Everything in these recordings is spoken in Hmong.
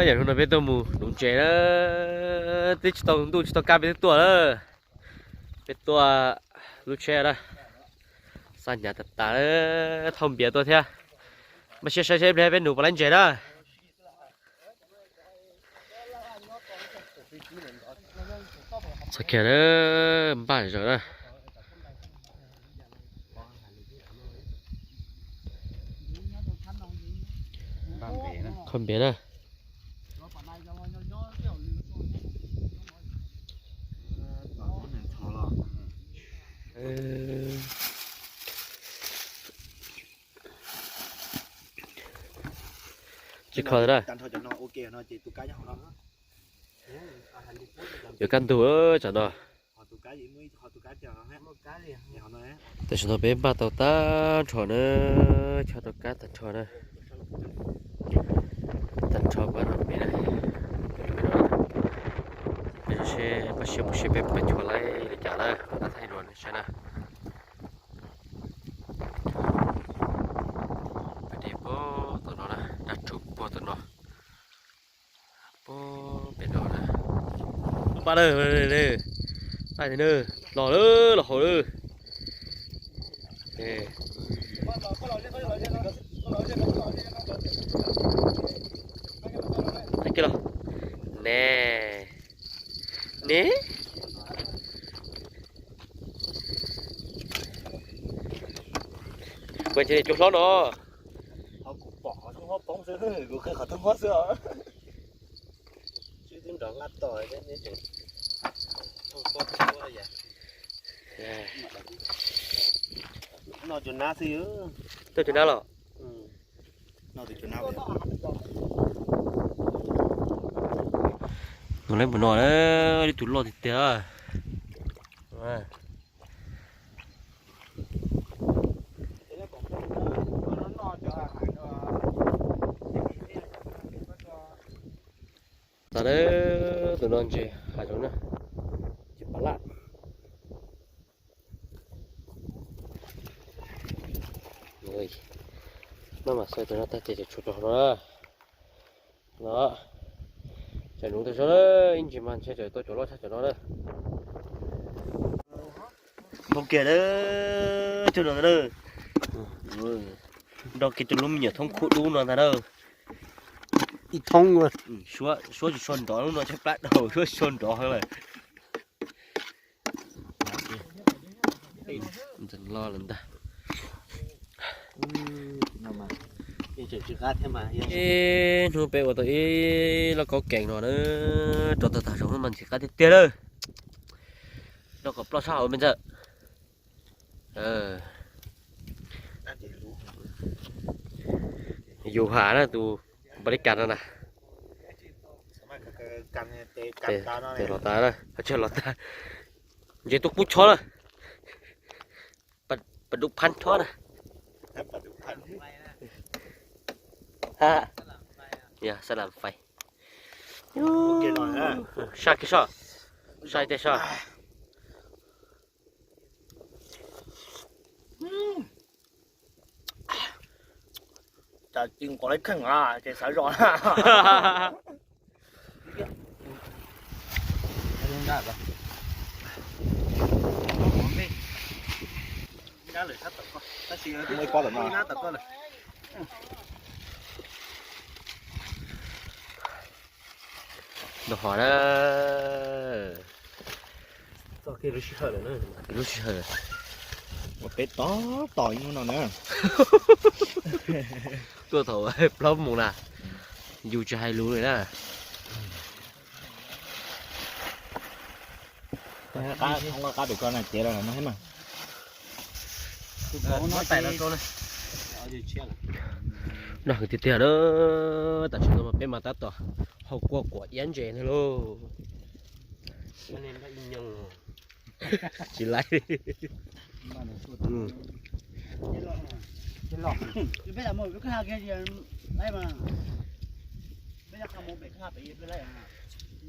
Hnub no peb tuaj mus nuv ntses na, twb tsis tau ntuj tsis tau kab peb twb tuaj lawm. Peb tuaj lub tsheb na, xa hnyav tas tas, thauj npias tuaj thiab. Npaj siab saib seb pliag peb nuv puas laib ntses na. Txog kiag na, npaj zaws na. Qhov npias na. Tsis kho na. Yuav kaj ntug tsam no. Tam sim no peb npaj tau tag nrho na, chob tau kab tag nrho na. Tag nrho pab no peb na. Peb seb, peb seb peb puas chua laib li cas na, pab thaij dua saib na. Peb de puag tom no na, dab tsum puag tom no. Puag pem no na. Pab na, pab na, los lawm, los haus lawm. Ne, ne. Kuv ntshe cua hlob no. Kuv pom qhov thoob hob poob xwb, kuv qhib qhov thoob hob xwb os. Twb nrov nqaj tos, no cua nab xwb. Tuaj cua nab los. Mus lawm mus no, ib tug loj tiag tiag. Tas na, tus no ntses hav zoov na, ces pab laj. Maj mam xaws tus no tag ces tseem tshuav cov hauv no na. No, tseem nuv tau zog na, ib ntsis mas ntshe tseem tau cov loj tshaj cov no na. Npau kiag na, cog no na. Nrog kiag cov lub me nyuam thoob khuab dub no ntag na. Ib thoob, suab tsis so nrov lub no tshaib plab dhau, suab so nrov heev lawm. Ntxeev loj lawm ntag. Ib hnub peb ua tau ib lauj kaub kees no na, rau tag tag zoov mas ntxim qab tiag tiag lawm. Noj kom ploj sab hauv me ntxawm. Yus has na tus npau li kas no na. Tes los tas na, tsawg los tas. Ntses tuaj kub chob na. Pas dub phab chob na. Yog sab lam fais. Saj kiag soj, saj tej soj. Cas ci nkaus li kheej a, ces xav zos. Noj hov na. Lub sij hawm, ua peb tos tos ib hnub no na. Tuaj thaum plaub moos na, yus tsis hais lus li na. Qab pem ko na, cev los no thiab mas. Noj heev tiag tiag na, tam sim no mas peb mas tab tom hau kua kuam iab ntses no lauj. Tsis laib.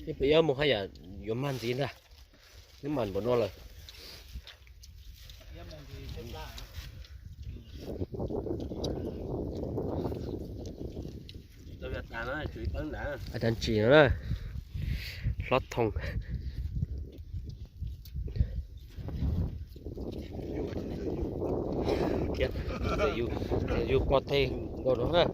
Peb yuav mus haj yam yuav mag ntxiv ntag, neb mas npaum no lawm. Ntsis no na, hlob thooj. Yus pov thej nkaus no na.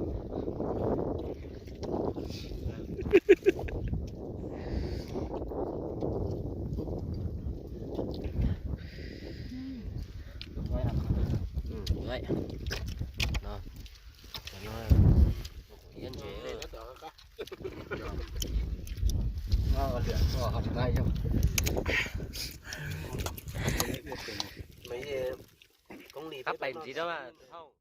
Qab pais ntxiv rau.